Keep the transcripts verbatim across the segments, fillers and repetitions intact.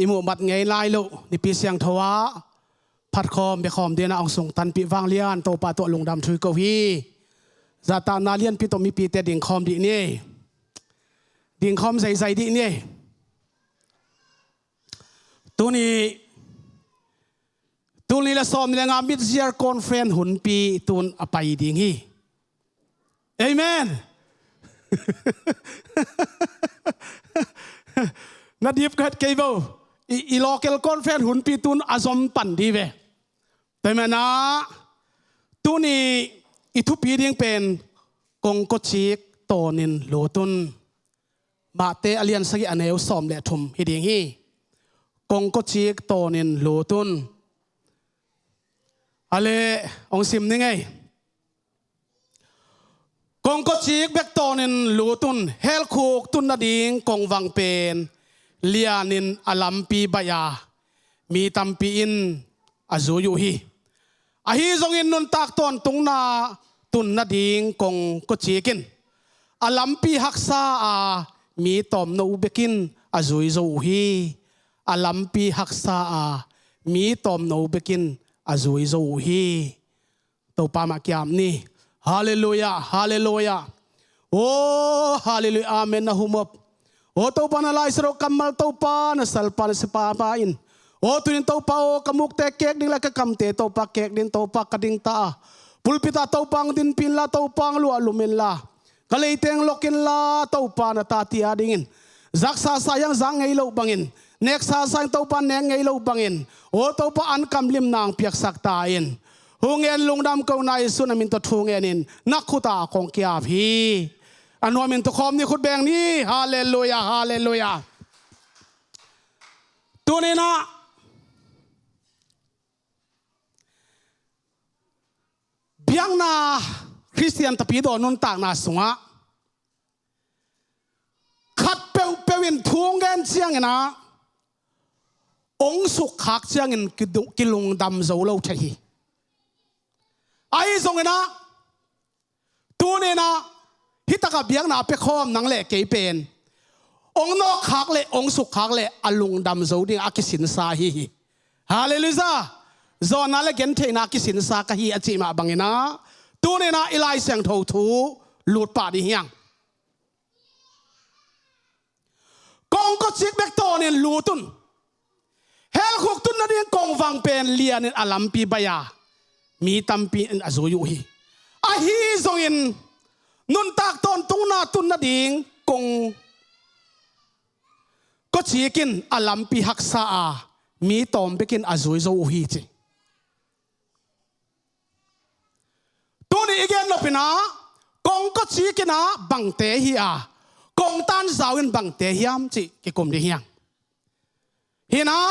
i muhmat ngei lai loh Nipi siangtho ah phatkhawm biakhawm dinah hong sungtanpih vanglian Topa tawh lungdam thu ko hi. Zahtakna lianpi tawh mipite dingkhawm dih ni. Dingkhawm zeizai dih ni. Tuni, tuni le sawm ni le nga mid-year conference hunpi tun a pai ding hi. Amen. Na dip khat kei bo. I, i local conference hunpi tun a zom pan di ve. Tua hi manin ah tuni i thupi ding pen kongkocik tawnin lutun. Mate a lian sagih a neu sawm le thum hi ding hi. Kongkocik tawnin lutun. A le hong sim ni ngei. Kongkocik bek tawnin lutun, helkhuk tun nading kongvang pen lianin a lampi baih a, mi tampi in a zui uh hi. Ahi zongin nuntak tawntungna tun nading kongkocik in a lampi haksa a, mi tawmno bekin a zui zo uh hi. A lampi haksa a, mi tawmno bekin a zui zo uh hi. Topa mah kiam ni. Halleluiah, halleluiah. O halleluiah, amen na humop. O Topa na laisaro kammal Topa na salpa na sipa pa in. O tunin Topa o ka mukte kek ding la ka kamte Topa kek ding Topa ka ding ta a. Pulpit ah Topa ang dinpin la Topa ang luah lumin la. Ka leiteng lokin la Topa na ta tia dingin. Zaksa sa yang zak ngei lo bangin. Neksa sa yang Topa nek ngei lo bangin. O Topa an kamlim nang piaksak ta in. Hungen lungdam ko na Jesu na min tawh thu ngenin na khuta kong kiap hi. A nuamin tukhawm ni khut beng ni. Halleluiah, halleluiah. Tuninah biakna Khristian tapidaw nuntakna sungah khat peuhpeuh in thu hong gen cianginah hong sukkhak ciangin kidu-, kilungdam zo lo thei hi. Ahi zonginah tuninah hitakah biakna a piakhawm nang le kei pen hong nawkkhak le hong sukkhak le a lungdam zo ding a kisinsa ahi hi. Halleluiah. Zawnna le gentheihna a kisinsa ka hi a cih mah banginah tuninah i Lai Siangtho thu lutpah ding hiang. Kongkocik bek tawnin lutun. Helkhuk tun nading kongvang pen lianin a lampi baih a, mi tampi in a zui uh hi. Ahi zongin nuntak tawntungna tun nading kongkocik in a lampi haksa a, mi tawm bekin a zui zo uh hi ci. Tuni i gen nopinah kongkocik inah bangte hi a, kongtan zau in bangte hiam cih kikum ding hiang. Hinah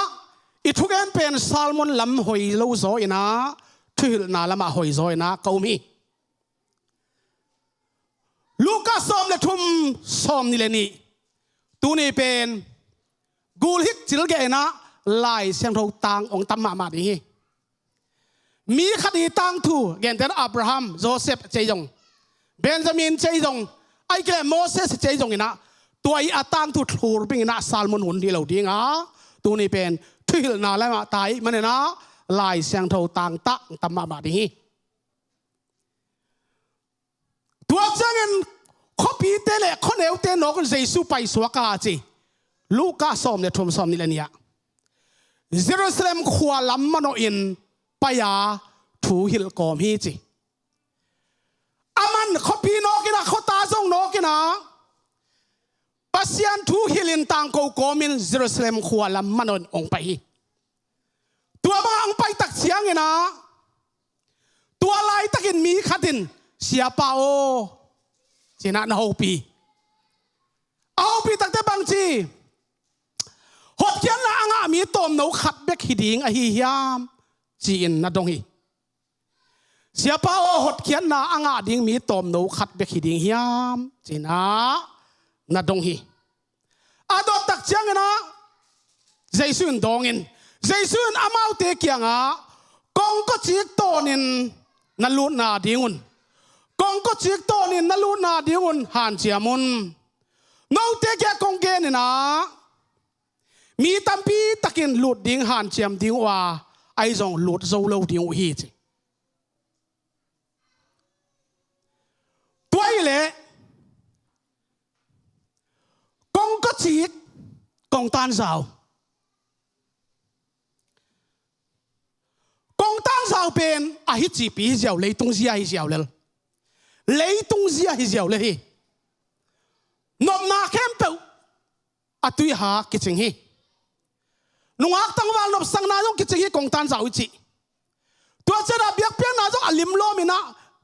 i thugen pen sermon lam hoi lo zaw inah thuhilhna lamah hoi zaw inah ka um hi. Luka sawm le thum, sawm ni le nih. Tuni pen gulhik cilgeh inah Lai Siangtho tang hong tam mahmah ding hi. Mi khat i tangthu, gentehna Abraham, Joseph cei zong, Benjamin cei zong, ahih kei leh Moses cei zong inah tua i a tangthu thur bing inah sermon hun hi lo dinga, tuni pen thuhilhna lamah tai maninah Lai Siangtho tang tah tam mahmah ding hi. Tua ciangin khuapite le khuaneute nawkin Jesu paisuak a ci. Luka sawm le thum, sawm ni le nih ah Jerusalem khua lam manawhin pai a thu hilh kawm hi ci. Aman khuapi nawkinah khuata zong nawkinah Pasian thu hilhin tangko kawmin Jerusalem khua lam manawhin hong pai hi. Tua bangah hong pai tak cianginah tua laitakin mi khatin, "Siapa aw," cinah na hopih. A hopih takte bangci, "Hotkhiatna a ngah mi tawmno khat bek hi ding ahi hiam?" ci-in na dong hi. "Siapa aw, hotkhiatna a ngah ding mi tawmno khat bek hi ding hiam?" cinah na dong hi. A dot tak cianginah Jesu in dawngin, Jesu in amaute kiangah, "Kongkocik tawnin na lutna dingun, kongkocik tawnin na lutna dingun hanciam un. Note kiangah kong geninah, Mi tampi takin lut ding hanciam ding uh a, ahi zong lut zo lo ding uh hi ci. Tua hi leh kongkocik, kongtanzau. Kongtanzau pen a hi cipi hi ziau, leitung zia hi ziau lel. Leitung zia hi ziau lel hi. Nopna khempeuh a tuiha kicing hi. Nungak tangval nopsakna zong kicing hi, kongtanzau i cih. Tua ciangin a biakpiakna zong a limlawm in a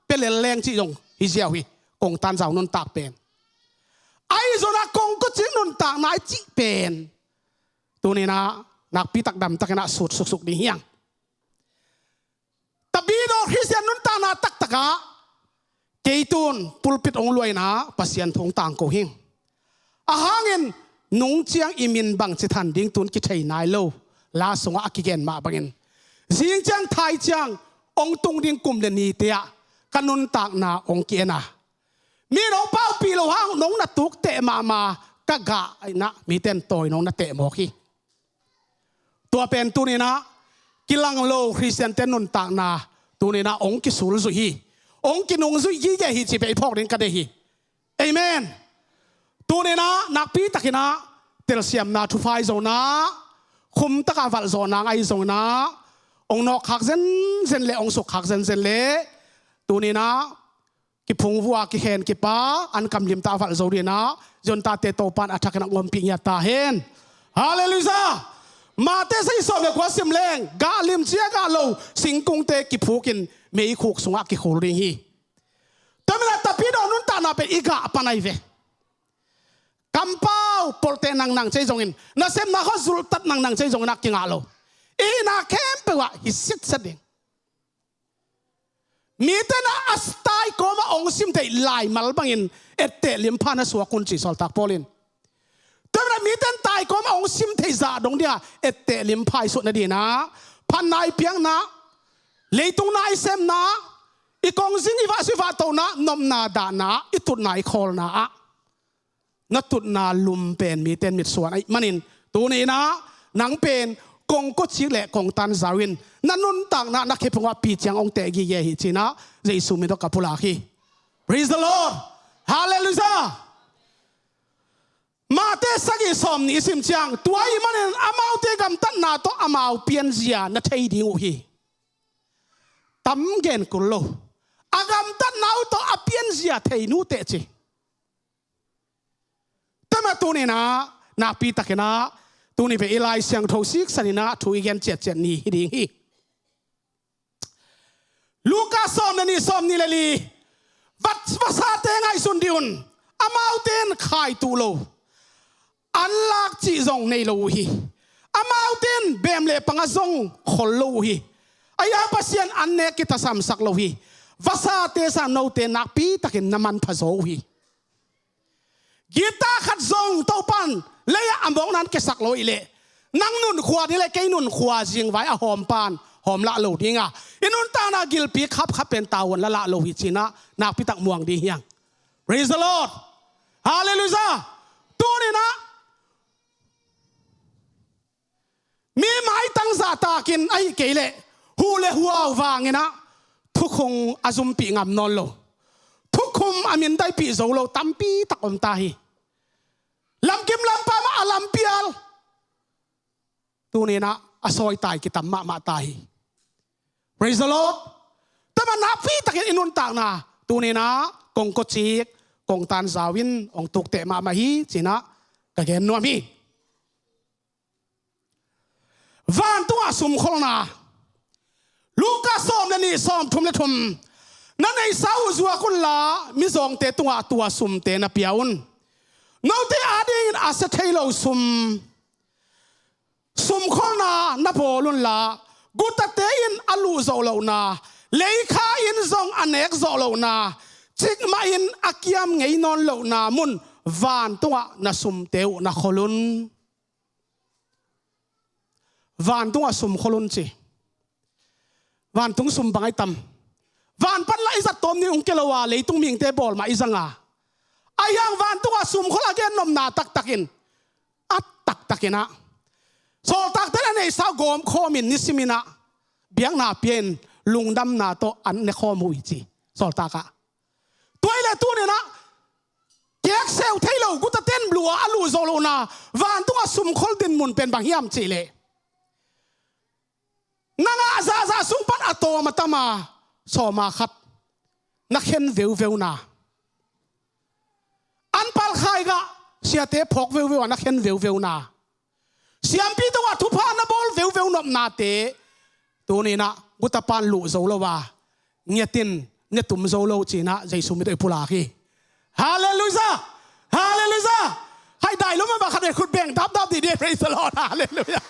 pia lel leng cih zong hi ziau hi, kongtanzau nuntak pen. Ahi zongin a kongkocik nuntakna i cih pen tuni in a nakpi tak damtak in a sut suksuk ding hi hang. Tapidaw Khristian nuntakna taktak ah kei tun pulpit hong luah in a Pasian thu hong tangko hi. A hangin nung ciang i min bangci than ding tun kithei nai lo. La sungah a kigen mah bangin zing ciang thai ciang hong tung ding kum le nite ah ka nuntakna hong ki-en a, mi nong paupih loh hang nong na tukteh mahmah ka gah in a mite in tawi nong na teh mawk hi. Tua pen tuni in a kilang lo Khristiante nuntakna tuni in a hong kisulzuih hi, hong kinungzuih gige hi cih pen i phawk ding ka deih hi. Amen. Tuni in a nakpi takin a telsiamna thupha ahi zongin a, khum takah valhzawhna ahi zongin a, hong nawkkhak zenzen le hong sukkhak zenzen le tuni in a kiphungvuh a, kikhen kipa, an kam limtak a valh zo ding in a, ziontate Topa in a thak in a hong ompih ngiat ta hen. Halleluiah. Mate sagih sawm le kua sim leng, gah limci a gah lo singkungte kiphuk in meikhuk sungah kikhul ding hi. Tua manin a tapidaw nuntakna pen i gah pan ahi ve. Kampau polteh nangnang ci zongin, nasepna khawng zulhtat nangnang ci zongin a kingah lo. I hihna khempeuh ah hi sitset ding. Mite in a tai kawmah hong sim theih laimal bangin etteh limpha na suak un ci sawltak Paul in. Tua manin a mite in tai kawmah hong sim theih zah dong ding a etteh limpha i suah nading in a, phatna i piakna, leitungna i semna, i kongzing i vahsuih vahtohna, nopna dahna, i tutna i khawlna ah na tutna lum pen mite in mitsuan ahih manin tuni in a nang pen kongkocik le kongtanzau in na nuntakna na khephung ah pi ciang hong teh gige hi ci in a Jesu min tawh ka pulak hi. Praise the Lord. Halleluiah. Mate sagih sawmnih i sim ciang, tua ahih manin amaute gamtatna tawh amau pianzia na thei ding uh hi. Tam gen kul lo. A gamtatna uh tawh a pianzia thei nu teh ci. Tua manin a tuni in a, nakpi takin a, tuni pen i Lai Siangtho siksan in a thu i gen ciatciat ni hi ding hi. Luka sawm le nih, sawmnih le li. Vat, vasate ngaihsun dih un. Amaute in khaitu lo, an lak cih zong nei lo uh hi. Amaute in beem le panga zong khol lo uh hi. Ahi hang Pasian an nek kitasamsak lo hi. Vasate sang note nakpi takin na manpha zaw uh hi. Gitta khat zong Topa in lei-ah a mawkna in kiasak lo ahih leh, nang nunkhua ding le kei nunkhua zingvai a hawmpa in hawm lah lo ding a, i nuntakna gilpi khapkhap pen tavuan lah lah lo hi ci-in ah nakpi tak muang ding hi hang. Praise the Lord. Halleluiah. Tuni-in ah mi maitang zahtakin ahih kei leh huh le huau vangin ah thukhun a zumpih ngam nawn lo, thukhun a mindaipih zo lo tampi tak om ta hi. Lamkim lampa mah a lampial, tuni-in ah a sawitai kitam mahmah ta hi. Praise the Lord. Tua manin nakpi takin i nuntakna tuni-in ah kongkocik, kongtanzau in hong tukteh mahmah hi ci-in ah ka gen nuam hi. Vantungah sumkholna. Luka sawm le nih, sawmthum le thum. Na neihsa uh zuak unla, mizawngte tungah tua sumte na pia un. Note adingin a sia thei lo sum, sumkholna na bawl unla, gutate in a luh zawh lohna, leikha in zong a nek zawh lohna, cikmah in a kiam ngei nawn lohna mun vantungah na sumte uh na khol un. Vantungah sumkhol un ci. Vantung sum bang ahi tam? Van pan lah i zat tawm ni ung kei lo a, leitung mihingte bawl mah i zang a. Ahi hang vantungah sumkhol a gen nopna taktakin, a taktakin ah neihsa gawm khawmin nisimin ah biakna pia-in lungdamna tawh an ne khawm uh hi ci. Sawltak ah. Tua hi leh tuni-in ah kiakseu thei lo guta ten lua a luh zo lohna vantungah sumkhol dinmun pen bang hiam cih leh, na ngah zahzah sung pan a tawm a tam a, sawma khat na khen veuveuna, an palkhai gah siate phawk veuveu a na khen veuveuna, siampi tungah thupha na bawl veuveu nopnate tuni-in ah gutapan luh zo lo a, ngiatin ne tum zo lo ci-in ah Jesu min tawh i pulak hi. Halleluiah! Halleluiah! Hai dai lo mah bang khat ve khut beng dapdap dih dih, praise the Lord. Halleluiah!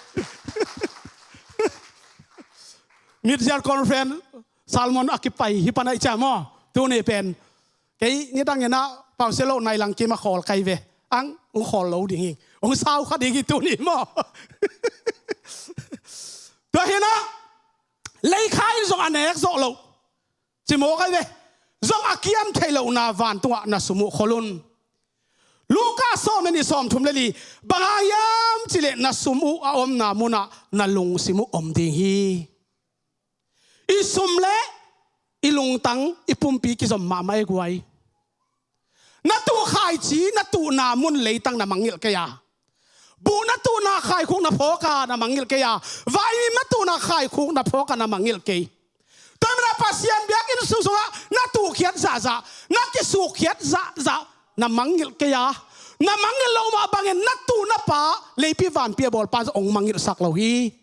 Mid-year conference, sermon a kipai hi pan a i ciam aw. Tuni pen kei nidangin ah pause lo nai lang kim a khawl kai ve. Ang ung khawl lo ding hi. Ung sau kha ding hi tuni maw. Tua hi-in ah leikha in zong a nek zawh loh, ci maw kai ve. Zong a kiam theih lohna vantungah na sum uh khol un. Luka sawm le nih, sawm thum le li. Bang hang hiam cih leh na sum uh a omna munah na lungsim uh om ding hi. I sum le i lungtang i pumpi kizom mahmah e guai. Na tuh khaici na tuhna mun leitang na mangngilh kei a, buh na tuhna khaikhuk na phawk a na mangngilh kei a, vaimim na tuhna khaikhuk na phawk a na mangngilh kei. Tua hi manin ah Pasian biakinn sung sungah na tuhkhiat zahzah, na kisukkhiat zahzah na mangngilh kei a, na mangngilh loh mah bangin na tuh na pa, leipi vanpi a bawlpa zong hong mangngilhsak lo hi.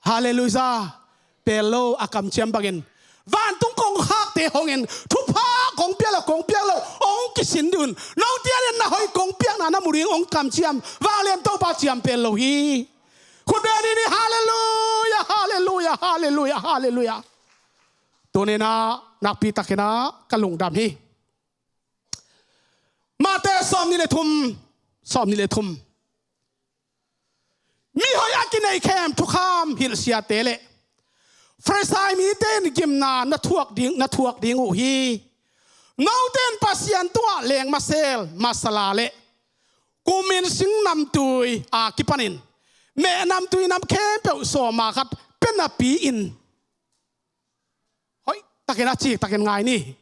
Halleluiah. Pel lo a kamciam bangin vantung kongkhakte hongin thupha kong piak lo, kong piak lo hong kisin dih un. Note adingin na hoih kong piakna na mu ding hong kamciam vanglian Topa ciam pel lo hi. Khut beng ni ni. Halleluiah, halleluiah, halleluiah, halleluiah. Tuni-in ah nakpitakin ah ka lungdam hi. Mate sawm nih le thum, sawm nih le thum. Mi hoih a kinei khem thukham hilhsiate le Farisai mite in gimna na thuak ding, na thuak ding uh hi. Note in Pasian tungah leng masel masala le kumin sing namtui a kipanin meh namtui nam khempeuh sawma khat pia napi-in, hoih takin a cik takin ngai ni.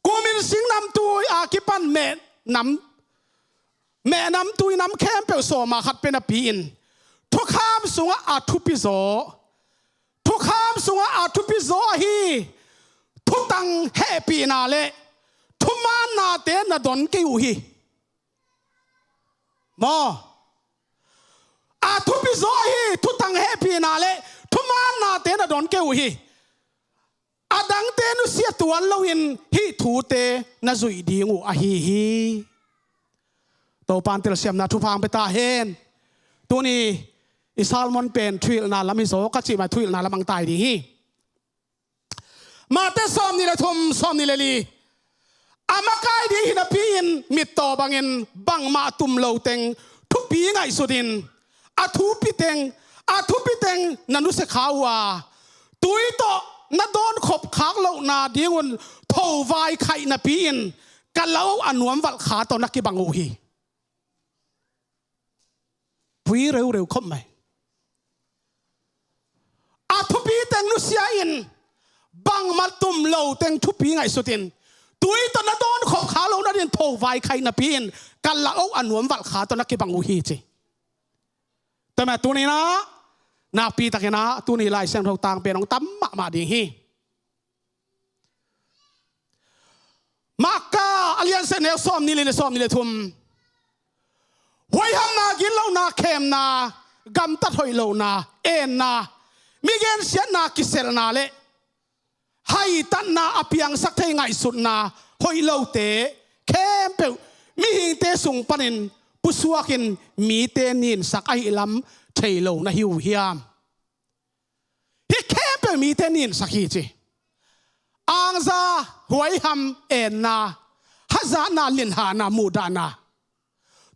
Kumin sing namtui a kipan meh nam, meh namtui nam khempeuh sawma khat pia napi-in thukham sungah a thupi zaw, thukham sungah a thupi zaw ahi thutang hehpihna le thumaannate na don kei uh hi. Maw? A thupi zaw ahi thutang hehpihna le thumaannate na don kei uh hi. A dangte nusia tuan loin hih thute na zuih ding uh ahi hi. Topan telsiamna thupha hong pia ta hen. Tuni i sermon pen thuhilhna lam hi zaw ka cih mah, thuhilhna lam hong tai ding hi. Mate sawm nih le thum, sawm nih le li. A makai ding hi napi-in mittaw bangin bangmah tum lo teng thupi ngaihsutin a thupi teng, a thupi teng na nusia kha uh a, tui tawh na dawn khop khak lohna dingun thovai khaih napi-in ka lau a nuam valhkha tawh na kibang uh hi. Pui reureu khop mai. A thupi teng nusia in bangmah tum lo teng thupi ngaihsutin tui tawh na dawn khop kha lohna dingin thovai khaih napi-in ka lau a nuam valhkha tawh na kibang uh hi ci. Tua mah tuni-in ah nakpitakin ah tuni Lai Siangtho tang pen hong tam mahmah ding hi. Marka a lian seh neu sawm nih le li, sawm nih le thum. Huaihamna, gitlohna, khemna, gamtat hoih lohna, enna, mi gensiatna, kiselhna le haitatna a piangsak thei ngaihsutna hoih lote khempeuh mihingte sung panin pusuakin mite ninsak ahih lam thei lo na hi uh hiam? Hih khempeuh mite ninsak hi ci. Angza, huaiham, enna, hazatna, linhahna, muhdahna,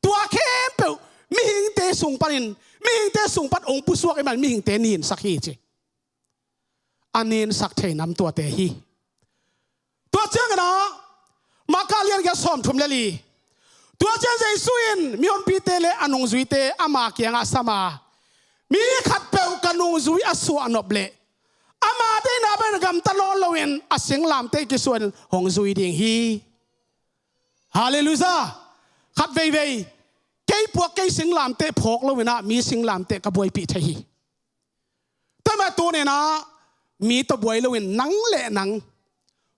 tua khempeuh mihingte sung panin, mihingte sung pan hong pusuak ahih man mihingte ninsak hi ci. A ninsak thei nam tuate hi. Tua ciangin ah Marka lian giat sawm thum le li. Tua ciang Jesu in mihonpite le a nungzuite ama kiangah sam a, nungzui a suahnop leh ama deihna bangin gamta nawn loin a singlamteh kisuanin hong zui ding hi. Halleluiah. Khat veivei, kei puak kei singlamteh phawk loinah mi singlamteh ka buaipih thei hi. Tua mah tuninah mi tawh buai loin nang le nang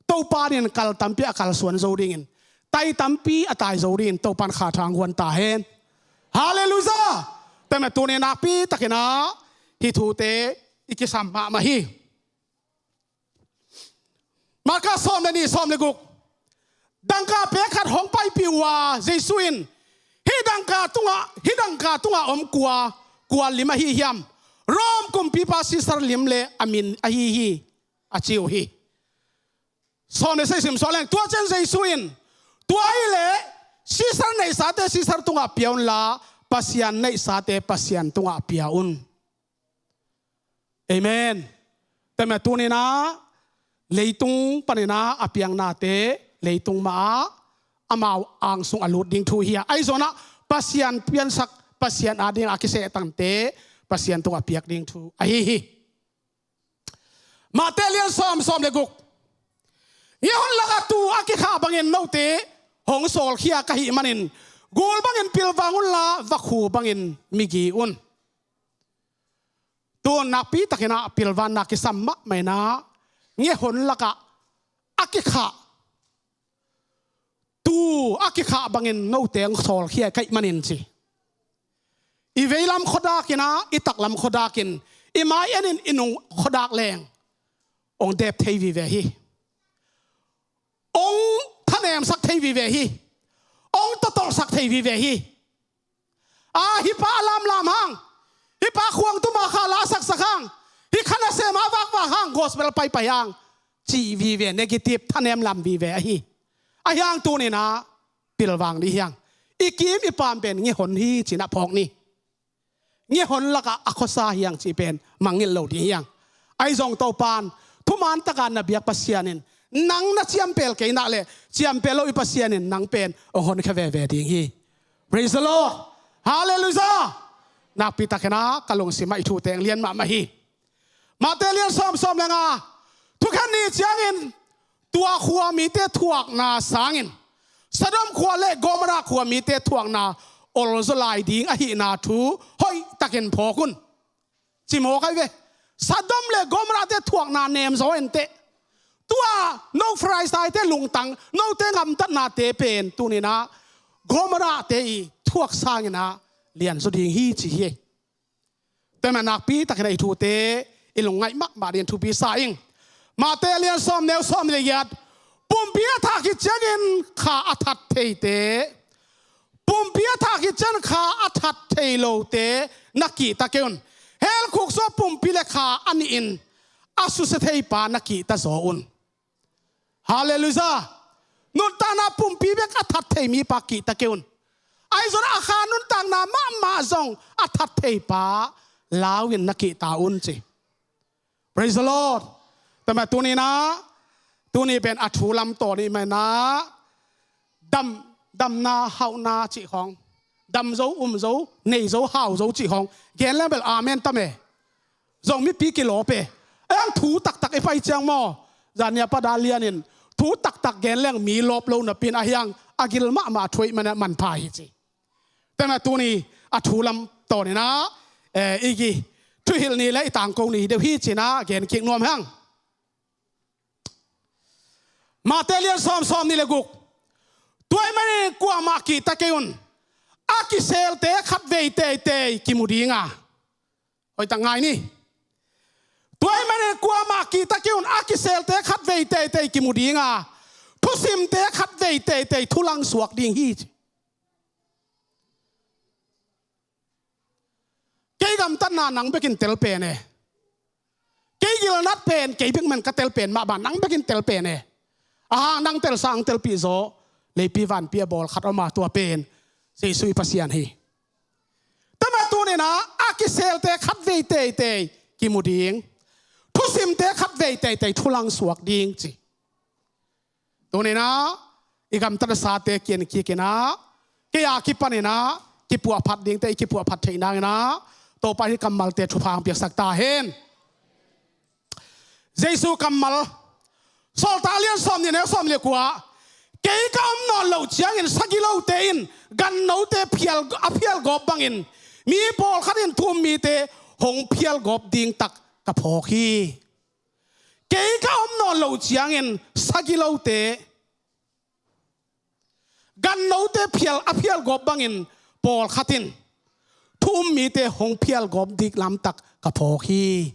Topa in kal tampi a kalsuan zo dingin, tai tampi a tai zo dingin Topan kha thang guan ta hen. Halleluiah. Tua mah tunin nakpi takinah hih thute i kisam mahmah hi. Marka sawm le nih, sawm le guk. Dangka pek khat hong paipih uh a, Jesu in, "Hih dangka tungah, hih dangka tungah om kua, kua lim ahi hiam? Rom kumpipa Caesar lim le a min ahi hi," a ci uh hi. Sawm le sagih sim suak leng, tua ciang Jesu in, "Tua hileh Caesar neihsate Caesar tungah pia unla, Pasian neihsate Pasian tungah pia un." Amen. Tua mah tuninah leitung paninah a piaknate leitung mahah amau angsung a lut ding thu hi a, ahi zonah Pasian piansak, Pasian ading a kiseh tangte Pasian tungah piak ding thu ahi hi. Mate lian sawm, sawm le guk. Ngiahon lakah tuu a kikhah bangin note hong sawlkhia ka hih manin gul bangin pilvang unla vakhu bangin migi un. Tun nakpi takinah pilvanna kisam mahmah inah, ngiahon lakah a kikhah, tuu a kikhah bangin note hong sawlkhia ka hih manin ci. I veilam khuadakinah i taklam khuadakin, i mai enin i nung khuadak leng hong dep thei vive hi. Hong thanemsak thei vive hi. Hong totolhsak thei vive hi. A, hih pa a lamlam hang, hih pa khuang tuma kha la saksak hang, hih kha nasem a vakvak hang, gospel paipai hang, cih vive, negative, thanem lam vive ahi. Ahi hang tuninah pilvang dih hiang. I kim i pam pen ngiahon hi cinah phawk ni. Ngiahon lakah a khuasa hiang cih pen mangngilh lo dih hiang. Ahi zong Topan thuman takah na biak Pasian in nang na ciampel kei nak leh ciampel lo i Pasian in nang pen hong honkhia veve ding hi. Praise the Lord. Halleluiah. Nakpi takinah ka lungsimah i thu teng lian mahmah hi. Mate lian sawm, sawm le nga. Thukhen ni ciangin tua khua mite thuakna sangin Sodom khua le Gomorrah khua mite thuakna olzaw lai ding ahihna thu hoihtakin phawk un. Cimawk ahi ve. Sodom le Gomorrah te thuakna nemzaw inteh. Tua no Farisai te lungtang, note gamtatnate pen tuninah Gomorrah te i thuak sanginah lianzaw ding hi ci hi. Tua mah nakpi takinah i thute i lungngaih mahmah dingin thupi sa ing. Mate lian sawm, neu sawm le giat. Pumpi a thah khit ciangin kha a that theite, pumpi a thah khit ciangin kha a that thei lote na kihta kei un. Hell khuk sungah pumpi le kha a nihin a susia theipa na kihta zaw un. Halleluiah. Nuntakna pumpi bek a that thei mipa kihta kei un. Ahi zong a kha nuntakna mahmah zong a that theipa lau in na kihta un ci. Praise the Lord. Tua mah tuninah tuni pen a thu lam tawh ni mah inah dam, damna hauhna cih khawng, damzo, umzo, neizo, hauzo cih khawng gen leng bel amen tam e. Zong mipi kilawp e. Ahi hang thu taktak i pai ciang maw, zan nia pada lian in thu taktak gen leng mi lawp lo napi in ahi hang a gil mahmah thu i hih manin manpha hi ci. Tua mah tuni a thu lam tawninah, eh, i kithuhilh ni le i tangko ni deuh hi cinah gen kik nuam hang. Mate lian sawm, sawm nih le guk. Tua ahih manin kuamah kihta kei un. A kiselte khatvei teitei kimu ding a. Hoihtak ngai ni. Tua ahih manin kuamah kihta kei un. A kiselte khatvei teitei kimu ding a, thusimte khatvei teitei thulang suak ding hi. Kei gamtatna nang bekin tel pen e. Kei gilnat pen kei bek man ka tel pen mah bang, nang bekin tel pen e. A hang nang tel sang telpih zaw, leipi vanpi a bawl khat om a, tua pen Jesu i Pasian hi. Tua mah tuninah a kiselte khatvei teitei kimu ding, thusimte khatvei teitei thulang suak ding ci. Tuninah i gamtat a sate kian kikinah, kei a kipaninah kipuahphat dingte i kipuahphat theih nanginah, Topa hih kammalte thupha hong piaksak ta hen. Jesu kammal, Sawltak a lian sawmnih, neu sawmlekua, kei ka om nawn loh ciangin sagilote in gannote phial, a phialgawp bangin mi pawlkhat in thu um mite hong phialgawp ding tak ka phawk hi. Kei ka om nawn loh ciangin sagilote, gannote phial, a phialgawp bangin pawlkhat in thu um mite hong phialgawp ding lamtak ka phawk hi.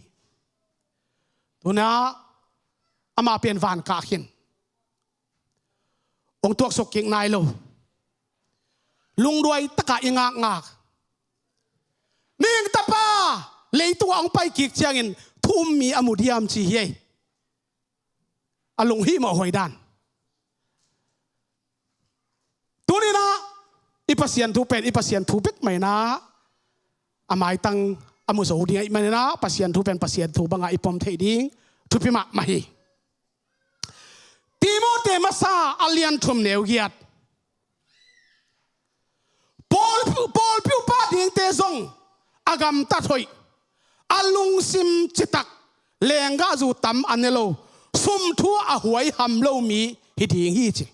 Tuna ama pen van kah khin, hong tuaksuk kik nai lo. Lungduai takah i ngakngak, mihing tapa leitungah hong pai kik ciangin thu um mi a mu diam ci hi ei. A lunghimawh huai dan. Tuninah i Pasian thu pen i Pasian thu bek mah inah, a maitang a mu zo ding ahih maninah Pasian thu pen Pasian thu bangah i pom theih ding thupi mahmah hi. Timote masa a lian thum, neu giat. Pawl, pawlpi upa dingte zong a gamtat hoih, a lungsim citak, lenggahzu tam a ne lo, sum thu a huai ham lo mi hi ding hi ci.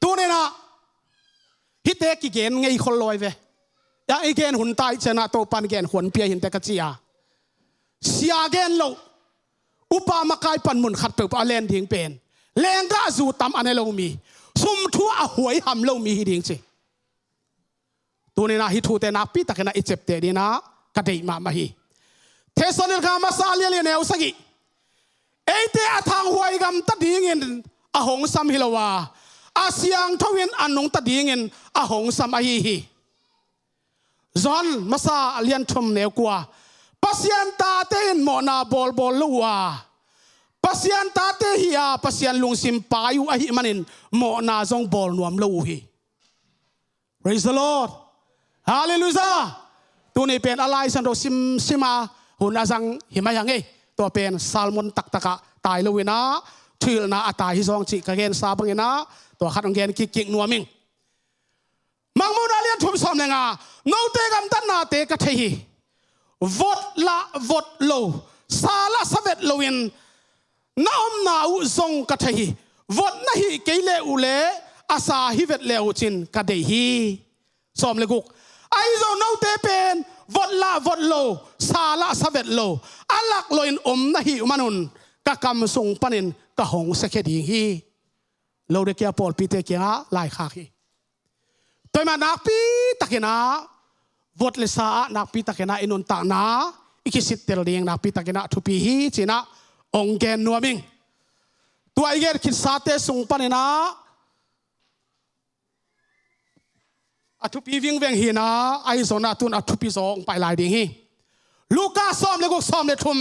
Tuninah hihte kigen ngei khol lo ai ve. Yang i gen hun tai cianah Topan gen hun pia hinte ka ci a. Sia gen loh, upa makai panmun khat peuhpeuh a len ding pen lenggahzu tam a ne lo mi, sum thu a huai ham lo mi hi ding ci. Tuninah hih thute nakpitakinah i ciapteh dinah ka deih mahmah hi. Thessalonika masa a lian li, neu sagih, eite a thanghuai gamta dingin a hong sam hi lo a, a siangtho in a nungta dingin a hong sam ahi hi. John masa a lian thum, neu kua, Pasian tate in mawhna bawlbawl lo uh a, Pasian tate hi a Pasian lungsim pai uh ahih manin mawhna zong bawl nuam lo uh hi. Praise the Lord. Halleluiah. Tuni pen a Lai Siangtho simsima hun a zang hi mai hang ei. Tua pen sermon taktakah tai loinah thuhilhna a tai hi zong cih ka gensa banginah tua khat hong gen kikkik nuam ing. Mangmuhna a lian thum, sawm le nga, note gamtatnate ka thei hi. Vot lah vot lo, sa lah sa vet loin na omna uh zong ka thei hi. Vot na hih kei leh uh leh a sa hi vet le uh cin ka deih hi. Sawm le guk, ahi zong note pen vot lah vot lo, sa lah sa vet lo, a lak loin om na hih manun ka kam sung panin ka hong siakhia ding hi. Laodikea pawlpite kiangah laikhak hi. Tua ahih manin nakpitakinah vot le sa ah nakpitakinah i nuntakna i kisittel ding nakpitakinah thupi hi cinah hong gen nuam ing. Tua i gen khitsate sung paninah a thupi vingveng hinah ahi zonah tun a thupi zaw hong pai lai ding hi. Luka sawm le guk, sawm le thum.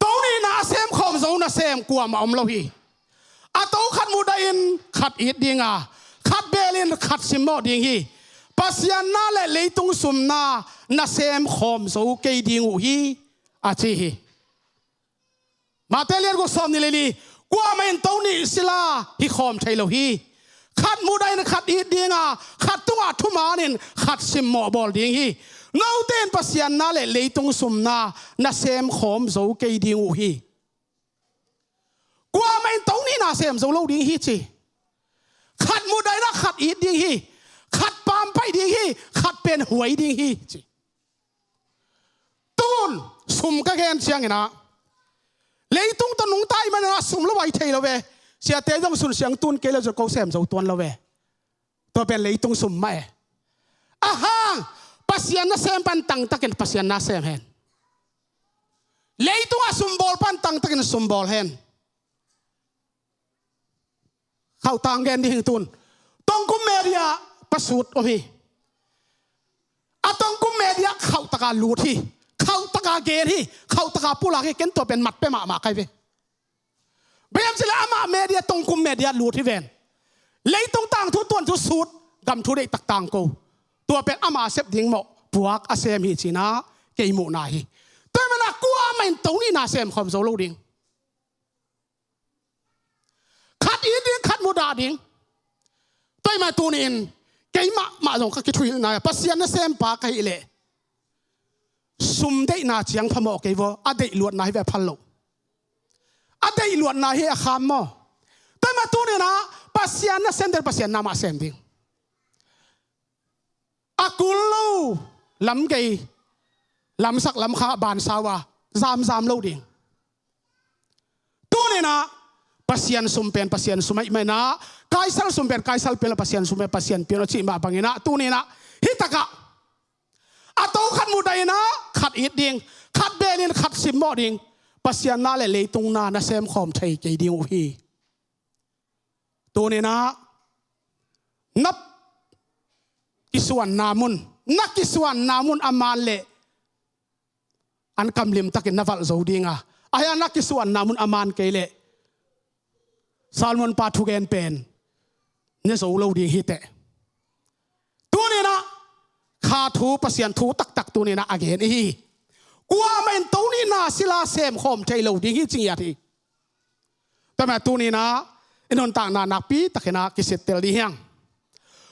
Tonihna a semkhawm zo nasem kuamah om lo hi. A to khat mudahin khat it dinga, khat belin khat simmawh ding hi. Pasian na le leitung sumna na semkhawm zo kei ding uh hi, a ci hi. Mate lian guk, sawm nih le li, kuamah in to nih sila hi khawm thei lo hi. Khat mudahin khat it dinga, khat tungah thumanin khat simmawh bawl ding hi. Note in Pasian na le leitung sumna na semkhawm zo kei ding uh hi. Kuamah in to nihna sem zo lo ding hi ci. Khat mudahinah khat it ding hi. Khat pampaih ding hi. Khat pen huai ding hi ci. Tun sum ka gen cianginah leitung tawh nungta ahih maninah sum lo a hi thei lo ve. Siate zong sun siang tun kei le zong ko sem zo tuan lo ve. Tua pen leitung sum mah e. Ahang Pasian nasem pan tangtakin Pasian na sem hen. Leitungah sumbawl pan tangtakin sumbawl hen. Khauhtang gen ding tun. Tongkum media pasut om hi. A tongkum media khauhtaka lut hi. Khauhtaka gen hi. Khauhtaka pulak hi. Ken tua pen mat pia mahmah kai ve. Bang hiam cih leh amah media, tongkum media lut hi ven. Leitung tangthu tuanthu sut, gam thu deihtak tangko. Tua pen ama sep ding mawh puak a sem hi cinah kei muhna hi. Tua ahih manin kuamah in to nihna sem khawm zo lo ding. Khat it ding, khat mudah ding. Tua ahih manin tuni-in Keimah mah zong ka kithuhilhna, Pasian nasempa ka hih leh sum deihna ciang phamawh kei vaw, a deih luatna hi ve a phal loh. A deih luatna hi a kham maw. Tua mah tuni-in ah Pasian nasem ding, Pasian na mah sem ding. A kul lo, lam gei, lamsak lamkhang ah bansau a zamzam lo ding. Tuni-in ah Pasian sum pen Pasian sum ahih manin ah, kaisar sum pen kaisar pia un la, Pasian sum pen Pasian pia un la cih mah bangin ah, tuni-in ah hih takah a to khat mudahin ah khat it ding, khat belin khat simmawh ding, Pasian na le leitung na na semkhawm thei kei ding uh hi. Tuni-in ah na kisuanna mun, na kisuanna mun a man leh an kamlim takin na valh zo ding a, ahi a na kisuanna mun a man kei leh Solomon pa thugen pen ne zo lo ding hi teh. Tuni-in ah kha thu, Pasian thu taktak tuni-in ah a gen i hi. Kuamah in to nihna sila semkhawm thei lo ding hi ci ngiat hi. Tua mah tuni-in ah i nuntakna nakpi takin ah kisittel ding hi hang.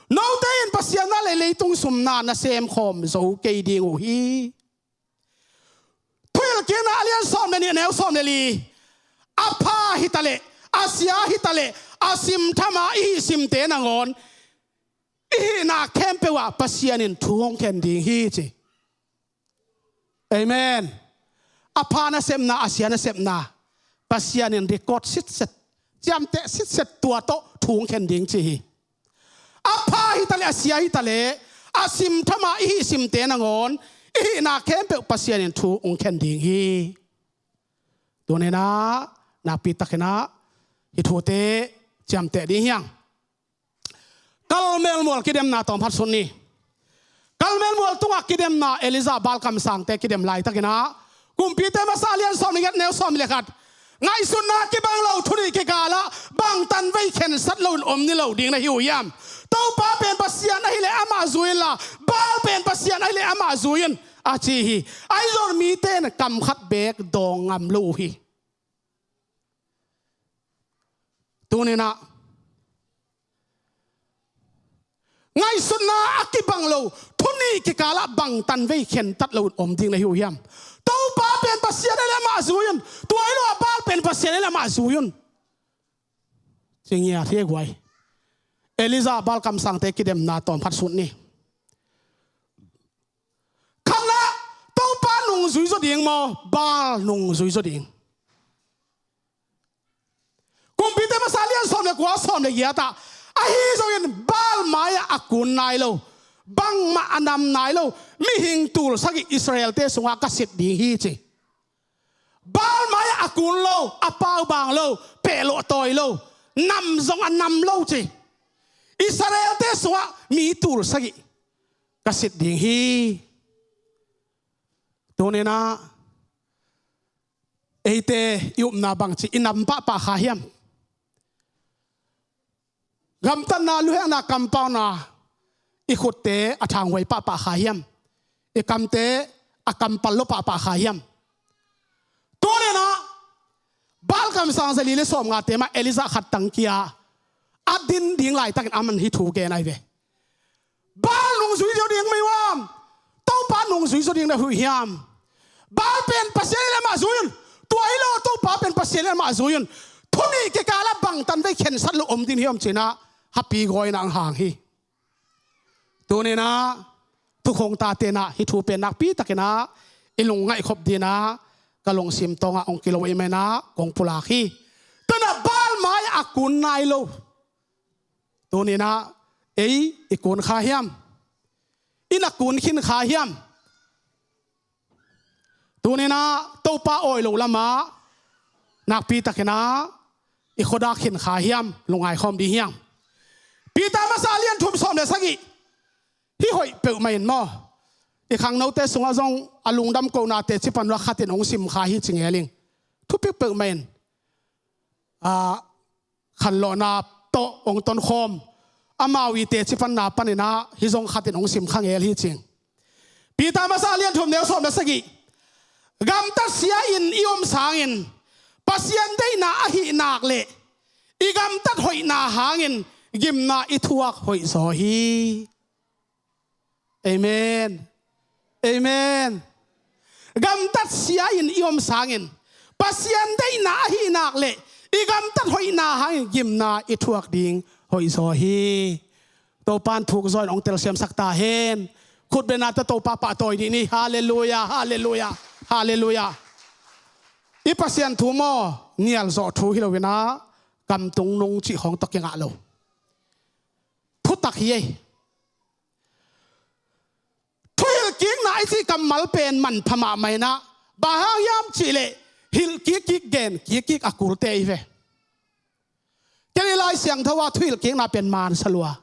Note in Pasian na le leitung sum na na semkhawm zo kei ding uh hi. Thuhilhkikna a lian sawm le nih, a neu sawm le li. A pha hi ta leh, a sia hi ta leh, a simtham a i hih simte nangawn i hihna khempeuh ah Pasian in thu hong khen ding hi ci. Amen. A pha nasepna, a sia nasepna Pasian in record sitset, ciamteh sitset, tua tawh thu hong khen ding ci hi. A pha hi ta leh, a sia hi ta leh, a simtham a i hih simte nangawn i hihna khempeuh Pasian in thu hong khen ding hi. Tuni-in ah nakpi takin ah hih thute ciamteh ding hi hang. Karmel mual kidemna tawm phat sut ni. Karmel mual tungah kidemna, Elijah Baal kamsangte kidem laitakin ah, Kumpite Masa a lian sawm le giat, a neu sawm le khat. Ngaihsutna kibang lo, thu nih kikalah bangtan vei khensat loin om ni lo ding na hi uh hiam? Topa pen Pasian ahih leh amah zui in la, Baal pen Pasian ahih leh amah zui in, a ci hi. Ahi zongin mite in kam khat beek dawng ngam lo uh hi. Tuni-in ah ngaihsutna a kibang lo, thu nih kikalah bangtan vei khentat loin om ding na hi uh hiam? Topa pen Pasian ahih leh amah zui un. Tua hi lo a, Baal pen Pasian ahih leh amah zui un, ci ngiat hi e guai. Elijah Baal kamsangte kidemna tawm phat sut ni. Khatna, Topa nungzui zaw ding maw, Baal nungzui zaw ding? Kumpite Masa a lian sawm le kua, sawm le giat ah, ahi zongin Baal mai-ah a kun nai lo, bangmah a nam nai lo mihing tul sagih Israel-te sungah ka sit ding hi ci. Baal mai-ah a kun lo, a paubang lo, pehlawh tawi lo, nam zong a nam lo ci Israel-te sungah mi tul sagih ka sit ding hi. Tuni-in ah eite i upna bangci i nam pahpah kha hiam? Gamtatna, luhekna, kampauna, i khutte a thanghuai pahpah kha hiam? I kamte a kampal lo pahpah kha hiam? Tuni-in ah Baal kamsang zali le sawmngate mah Elijah khat tangkia a din ding laitakin aman hih thu gen ahi ve. Baal nungzui zaw ding mah hi uh hiam? Topa nungzui zaw ding na hi uh hiam? Baal pen Pasian ahih leh amah zui un. Tua hi lo, Topa pen Pasian ahih leh amah zui un. Thu nih kikalah bangtan vei khensat lo om ding hi om ci-in ah hapi gawina ang hang hi. Tuni-in ah thukhong tate in ah hih thu pen nakpi takin ah i lungngaih khop dingin ah ka lungsim tawngah hong kilo ahih manin ah kong pulak hi. Tua-in ah Baal mai-ah a kun nai lo, tuni-in ah ei i kun kha hiam? I na kun khin kha hiam? Tuni-in ah Topa awi lo lamah nakpi takin ah i khuadak khin kha hiam? Lungngai khawm ding hi hang. Peter Masa a lian thum, sawm le sagih. Hih hoih peuhmah in maw, i khangnote sungah zong a lungdam kohna teci pan un ah khatin hong sim kha hi ci ngel ing. Thupi peuhmah in, a, khanlawhna tawh hong tonkhawm, amau i teci panna panin ah hih zong khatin hong sim kha ngel hi cing. Peter Masa a lian thum, neu sawm le sagih. Gamtat sia-in i om sangin Pasian deihna ahih nak leh i gamtat hoihna hangin gimna i thuak hoihzaw hi. Amen. Amen. Gamtat sia-in i om sangin Pasian deihna ahih nak le i gamtat hoihna hangin gimna i thuak ding hoihzaw hi. Topan thukzaw in hong telsiamsak ta hen. Khutbetna tawh Topa pahtawi dih ni. Halleluia, halleluia, halleluia. I Pasian thu maw, nialzawh thu hi lo-in ah, kamtung nung cih khawng tawh kingah lo. Thutak hi ei. Thuhilhkikna i cih kammal pen manpha mahmah in ah, bang hang hiam cih leh hilhkikkik, genkikkik a kulte hi ve. Ken i Lai Siangtho ah thuhilhkikna pen mansa lua.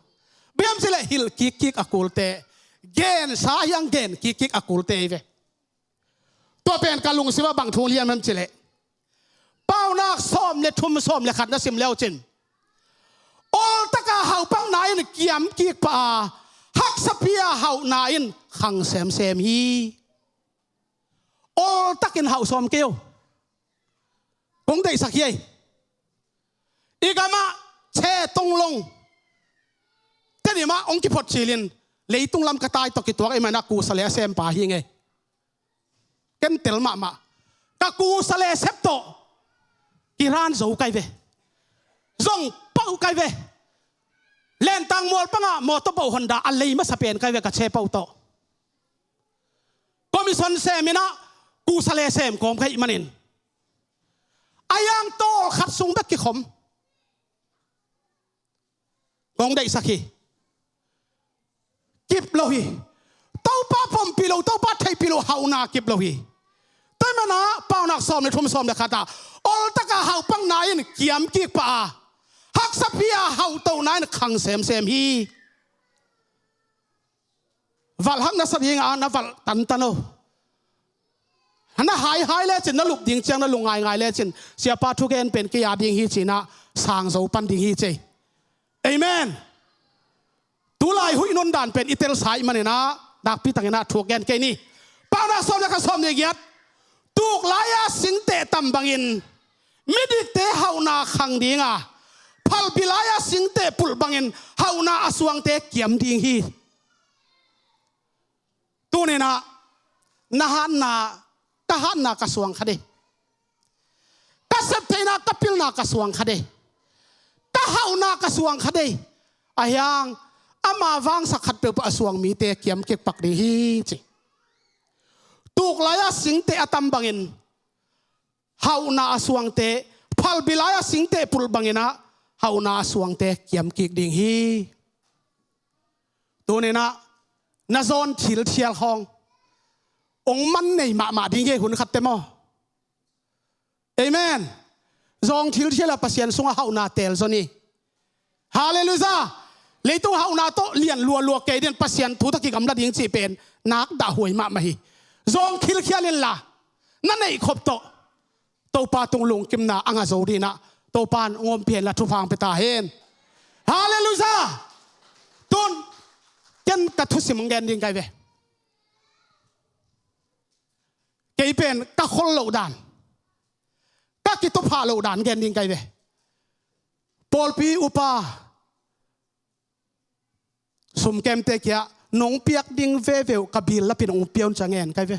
Bang hiam cih leh hilhkikkik a kulte, gensa hiang genkikkik a kulte hi ve. Tua pen ka lungsim ah bang thu lian hiam cih leh, Paunak sawm le thum, sawm le khat na sim le uh cin, oltaka haupakna in kiamkik pah a, haksapi-a hauhna in khang semsem hi. Oltakin hauh sawm kei uh. Kong deihsak hi ei. I gamah che tung long, Tedim ah hong kiphot cilin, leitung lam ka tai tawh kituak ahih manin ah kusa le a sempa hi ing ei. Ken tel mahmah. Ka kusa le sep tawh kiran zo kai ve. Zong pau kai ve. Lentang mual pangah mawtaw bauh Honda a lei masa pen kai ve ka che pau tawh. Commission sem in ah kusa le sem kawm ka hih manin, a hiang tawlkhat sung bek kikhom. Kong deihsak hi. Kip lo hi. Topa pompih lo, Topa theihpih lo hauhna kip lo hi. Tua ahih manin ah Paunak sawm le thum, sawm le khat ah, oltaka haupakna in kiamkik pah a, haksapi-a hauhtohna in khang semsem hi. Valhhak na sa ding a, na valh tantan o. Na haihai lecin, na lup ding ciang na lungngaingai lecin, siapa thugen pen kei a ding hi ci-in ah sang zo pan ding hi ci ei. Amen. Tulai huih nundan pen i telsa ahih manin ah, nakpi takin ah thuk gen kei ni. Paunak sawm le khat, sawm le giat. Tuk lai-a singteh tam bangin midikte hauhna khang ding a, phalbi lai-a singteh pulh bangin hauhna a suangte kiam ding hi. Tuni-in ah, na hatna, ka hatna ka suang kha dei. Ka septheihna, ka pilna ka suang kha dei. Ka hauhna ka suang kha dei. A hiang, ama vangsak khat peuhpeuh a suang mite kiamkik pak ding hi ci. Tuk lai-a singteh a tam bangin hauhna a suangte, phalbi lai-a singteh pulh bangin ah hauhna a suangte kiamkik ding hi. Tuni-in ah, na zawn thilthial khawng hong man nei mahmah ding hi ei, hun khatte maw. Amen. Zawng thilthial a Pasian sungah hauhna teel zaw ni. Halleluia. Leitung hauhna tawh lian lualua kei ding, Pasian thu tawh kigamla ding cih pen nakdahhuai mahmah hi. Zawng thilthial inla, na neih khop tawh Topa tung lungkimna a ngah zo dingin ah Topa in hong ompih hen la, thupha hong pia ta hen. Halleluia. Tun ken ka thusim hong gen ding kai ve. Kei pen ka khol loh dan, ka kituphah loh dan gen ding kai ve. Pawlpi upa, sumkemte kiangah, nong piak ding veve uh ka bil lapin hong pia un ci a ngen kai ve.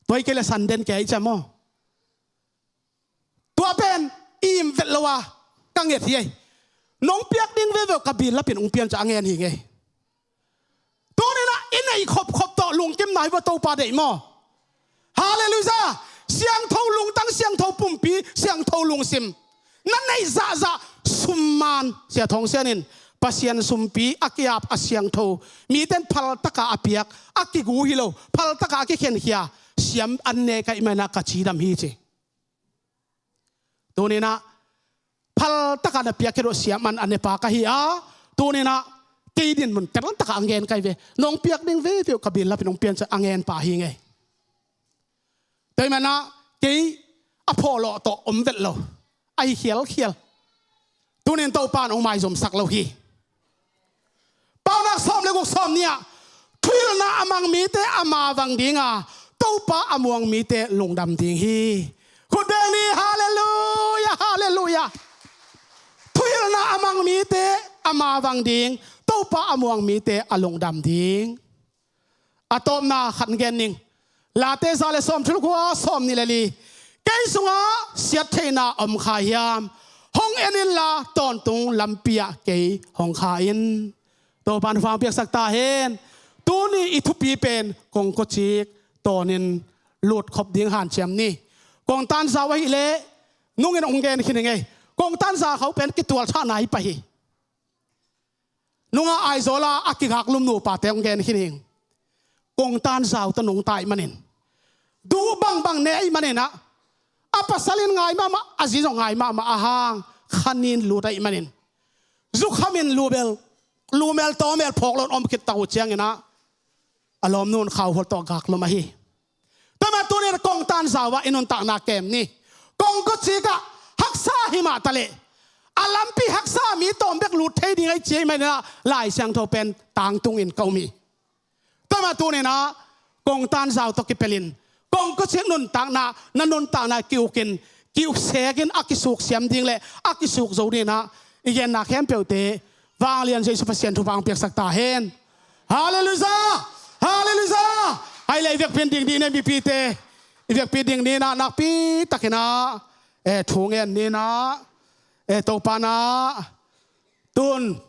Tua hi kei leh sanden kia hi ci a maw. Tua pen im vet lo a ka nget hi ei. Nong piak ding veve uh ka bil lapin hong pia un ci a ngen hi ing ei. Tuni-in ah i neih khopkhop tawh lungkimna hi vua, Topa deih maw. Halleluia. Siangtho lungtang, siangtho pumpi, siangtho lungsim na neih zahzah, sum man, Sia Thawng Sian in Pasian sumpi a ki-ap a siangtho, mite in phaltaka a piak, a kigu hi lo, phaltaka a kikhenkhia siam an ne ka hih manin ah ka cidam hi ci. Tuni-in ah phaltaka na piakkhiat uh siam an a nepa ka hi a, tuni-in ah kei dinmun teltaka a ngen kai ve. Nong piak ding veve uh ka bil lapin hong pia un ci a ngen pa hi ing ei. Tua ahih manin ah kei a phawhlawh tawh om vet lo, a hi khialkhial. Tuni-in Topa in hong maizumsak lo hi. Paunak sawm le guk, sawm nih ah, thuhilhna a mang mite a mavang ding a, Topa a muang mite lungdam ding hi. Khut beng ni, halleluia, halleluia. Thuhilhna a mang mite a mavang ding, Topa a muang mite a lungdam ding. A tawpna khat gen ning. Late za le sawmthum le kua, sawmnih le li. Kei sungah siattheihna om kha hiam? Hong en inla tawntung lampi ah kei hong kha in. Topa in thupha hong piaksak ta hen. Tuni i thupi pen kongkocik tawnin lut khop ding hanciam ni. Kongtan zau ahih leh nungin hong gen khin hi ngei. Kongtan zau khau pen kitualthahna hi pah hi. Nunga Aizawla a kigaklum nupate hong gen khin hi. Kongtan zau tawh nungta ahih manin, duh bangbang ne ahih manin ah, a pasal in ngai mahmah, a zi zong ngai mahmah, a hang khanin lut ahih manin, zukhamin lumel, lumel tawmel phawk loin om khit tak uh ciangin ah, a lawmnu in khauhual tawh gaklum ahi. Tua mah tunin kongtan zau ah i nuntakna kem ni. Kongkocik ah haksa hi mah taleh, a lampi haksa mi tawm bek lut thei ding ahi ci ahih manin ah Lai Siangtho pen tangtungin ka um hi. Tua mah tunin ah kongtan zau tawh kipelin kongkocik nuntakna, na nuntakna kiukin, kiuk sekin a kisuk siam ding le a kisuk zo dingin ah i genna khempeuhte vanglian Jesu Pasian thupha hong piaksak ta hen. Halleluiah! Halleluiah! Ahih leh i vekpi in ding ding ni, mipite. I vekpi ding ni in ah nakpi takin ah, eh, thu ngen ni in ah, eh, Topa in ah tun,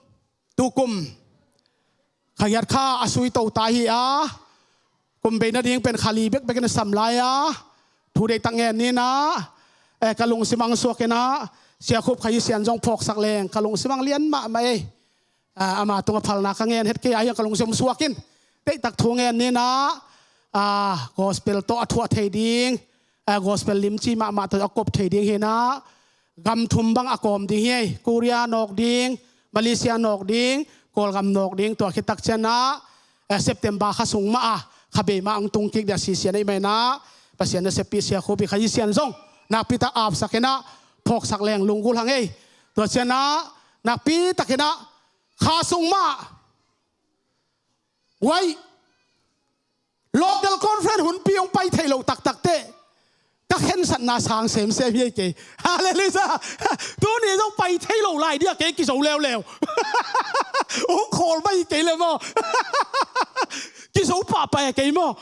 tukum kha giat kha a sui to ta hi a, kum bei nading pen kha li bekbek in a sam lai a, thu deihtak ngen ni in ah, eh, ka lungsim ang suak in ah, Sia Khup Kha Yi Sian zong phawksak leng ka lungsim ang lian mahmah ei. Ah, ama tungah phalna ka ngen het kei a, hiang ka lungsim suak in. Deihtak thu ngen ni in ah, ah, gospel tawh a thuah thei ding, ah, gospel limci mahmah tawh a kop thei ding hi in ah, gam thum bang a kawm ding hi ei. Korea nawk ding, Malaysia nawk ding, Kawlgam nawk ding. Tua khit tak ciang ah, eh, September kha sung mah a, kha bei mah hong tung kik ding a sisian ahih manin ah, Pasian naseppih Sia Khup Kha Yi Sian zong nakpi tak apsak in ah, phawksak leng lunggulh hang ei. Tua ciang ah nakpi takin ah kha sung mah, wai, local conference hunpi hong pai thei lo taktak teh ka khensatna sang semsem hi ei kei. Halleluiah! Tuni zong pai thei lo lai ding a kei kizo leuleu. Hong khawl mah hi kei le maw. Kizo pahpah e kei maw.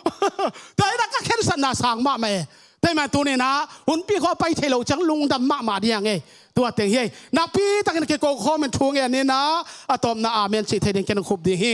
Tua hi in ah ka khensatna sang mahmah e. Tua mah tunin ah hunpi khua pai thei lo ciang lungdam mahmah ding a ngei. Tua teng hi ei. Nakpi takin kiko khawm in thu ngen ni in ah, a tawpna amen cih thei ding ken khup ding hi.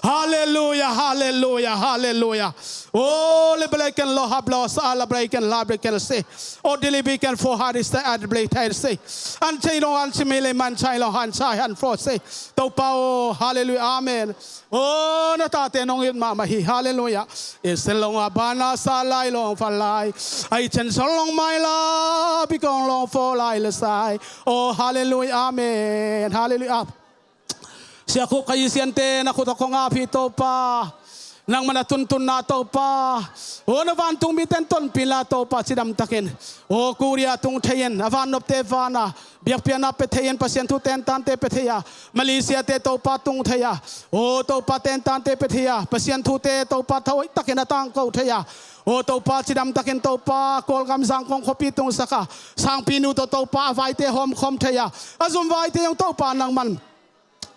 Halleluiah, halleluiah, halleluiah. O le blei ken lo hap lo sa la blei ken la blei ken se. O dili bi ken fo ha di se a blei thai se. An chei lo an chimi le man chai lo han chai han fo se. Topa o, halleluiah, amen. O na tate nong it mahmah hi, halleluiah. Israel long a bana sa lai long fa lai. Ai chen sol long mai la, bi kong long fo lai le sai. O halleluiah, amen, halleluiah. Sia Khup Kha Yi Siante na khut a kong ap hi Topa. Nangman a tuntunna Topa. O na vantung miten tonpih la Topa cidam takin. O Korea tung thei in, a vannopte vana. Biakpiakna pia thei in, Pasian thu tentante pia thei a, Malaysia te Topa tung thei a, o Topa tentante pia thei a, Pasian thute Topa thawi takin a tangko thei a, o Topa cidam takin Topa Kawlgam Zangkong khuapi tungsak a, sangpinu tawh Topa a vaite hawmkhawm thei a, a zum vaite zong Topa nangman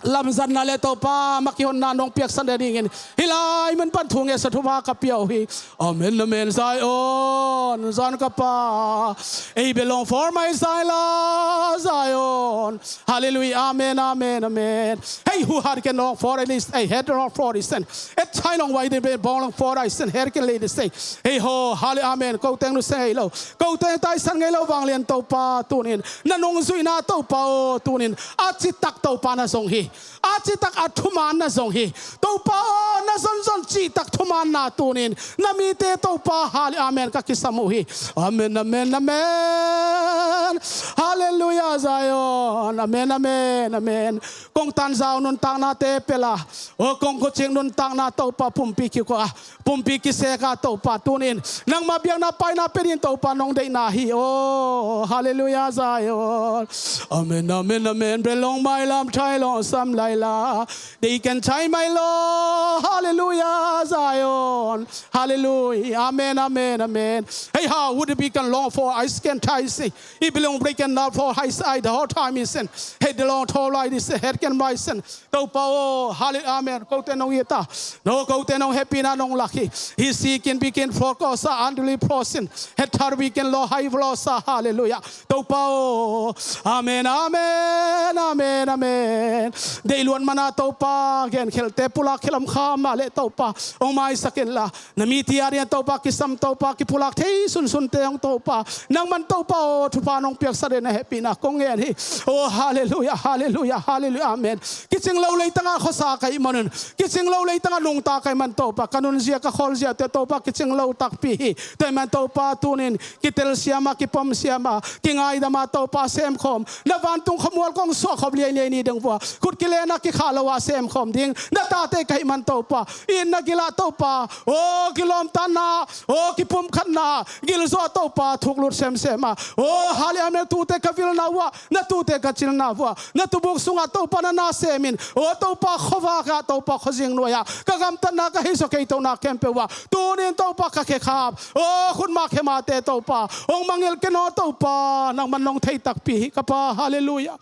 lamzanna le Topa ma kihonna nong piaksak nadingin hih lai mun pan thu ngetsak thupha ka pia uh hi. Amen, amen, Zion, Zion ka pa. Ei bia long for mai Zion, Zion. Hallelujah, amen, amen, amen. Hey, who had can long for at least, hey, had long for this and et chai long wai de be bong long for I send her can lady say. Hey ho, hallelujah, amen. Ko teng nu say lo. Ko teng tai san ngai lo vanglian Topa tunin. Na nungzuihna Topa o tunin. A citak Topa na zong hi. A citak a thuman na zong hi. Topa aw, na zonzon cihtak thuman na tunin na mite Topa hali amen ka kisam uh hi. Amen, amen, amen. Hallelujah, Zion. Amen, amen, amen. Kongtan zau nuntaknate pela. O kongkocik nuntakna Topa pumpi kikoh a, pumpi kiseka Topa tunin nangma biakna paina pia dingin Topa nong deihna hi. O hallelujah, Zion. Amen, amen, amen. Bia long mai lam chai long sam lai la. They can chai mai lo. Hallelujah, Zion. Hallelujah. Amen, amen, amen. Hey, how would it be can long for ice can tie see? It belong break and not for high side the whole time is in. Hey, the long tall light is head can rise in. Topa o, hallelujah, amen. Kote nong ita. No, kote nong happy na nong lucky. He seeking begin for kosa and li prosin. Head tar weekend lo high vlosa. Hallelujah. Topa o. Amen, amen, amen, amen. Dei luan mana Topa gen khelte pulak khelam kha ma le Topa. Ong mai sakin la. Na mi tia dia Topa kisam Topa kipulak thei sunsun te ong Topa. Nangman Topa o thupha nong piaksa de na happy na kong ngen hi. O hallelujah, hallelujah, hallelujah, amen. Kicing lo leitanga khosa kai manun. Kicing lo leitanga nungta kai man Topa. Kanun zia ka khol zia te Topa kicing lo takpi hi. Te man Topa tunin kitel siama, kipom siama, kingaidama Topa semkhom. Na vantung khamual kong suah khop liailiai ni deng vua. Khut kilena kikha lo a semkhom ding. Na tate ka hih man Topa. In na gila Topa. O kilawmtanna. O kipumkhatna. Gilzua Topa. Thuklut semsema. O hali amel tute ka vilna vua. Na tute ka cilna vua. Na tubuk sunga Topa na na semin. O Topa khovaka Topa khozing nuaia. Ka gamtatna ka hei so kei tona kempeuh vua. Tunin Topa ka khe khap. O khutma khemate Topa. Ong mangil keno Topa. Nangman nong thei takpi hi ka pa. Hallelujah.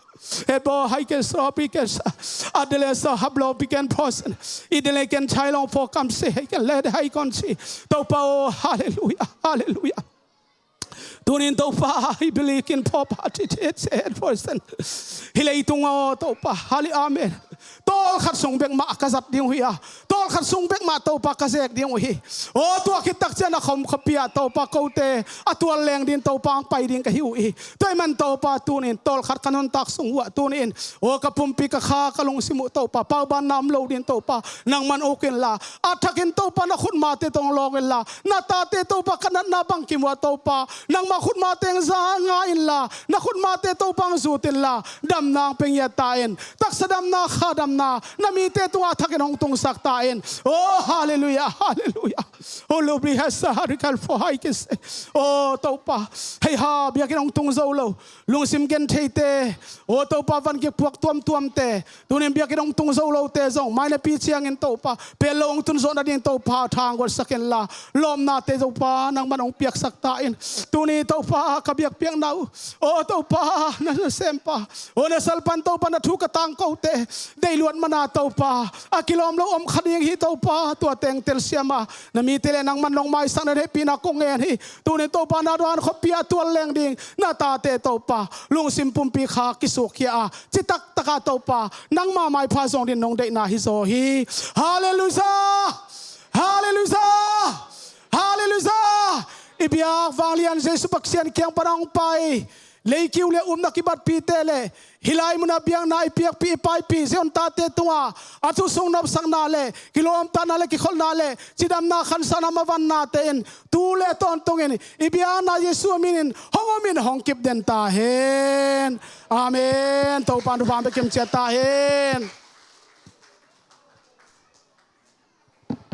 Ebo hai ken so pi ken sa. Adele so hablo pi ken pros. Idele ken chai long fo kam se hai ken le hai kon si. Topa o hallelujah. Hallelujah. Tunin Topa hi bilikin pop ha ti ti et se et foisen. Hi leitung o Topa hali amen. Tol khat sung bek mah ka zat ding uh hi a. Tol khat sung bek mah Topa ka zek ding uh hi. O tua khit tak cian a khom khopia Topa kote a tual leng din Topa ang pai ding ka hi uh hi. Tua hi man Topa tunin tol khat ka nuntak sung uh ah tunin. O ka pumpi ka kha ka lungsim uh Topa pau ban nam lo din Topa nangman ukin la. A thakin Topa na khutmate tong lawng in la. Na tate Topa ka natna bangkim uh ah Topa. Nangma khutmate ang za nga in la. Na khutmate Topa ang zut in la. Damna ang pia ngiat ta in. Taksa damna kha damna. Na mite tunga thakin hong tungsak ta in. O hallelujah, hallelujah. O lubri hasa harikal fo hai kis. O Topa. Hei ha biakin hong tung zo lo. Lungsim gen theite. O Topa van kik puak tuamtuamte. Tunin biakinn hong tung zo lote zong maina pi ciangin Topa pel lo hong tun zawh nading Topa thang guatsak in la lawmnate Topa nangman hong piaksak ta in. Tuni Topa ka biakpiakna uh o Topa na nasempa o na salpan Topa na thu ka tangkote deiluat mana Topa a kilawm lo om kha ding hi Topa tua teng telsiama na mite le nangman nong maisak na hehpihna kong ngen hi. Tunin Topa na duan khopia tual leng ding na tate Topa lungsim pumpi kha kisukkhia a citak taka Topa nangma maipha zong din nong deihna hi zaw hi. Halleluiah. Halleluiah. Halleluiah. I biak vanglian Jesu Pasian kiang pan a hong pai leikiu le upna kibatpite le hih lai muna biakna i piakpih i paipih Zion tate tunga a thusung nopsakna le kilawmtatna le kikholhna le cidamna khansana mavannate in tu le tawntungin i biakna Jesu minin hong omin hong kipden ta hen. Amen. Topa thupha bekim ciat ta hen.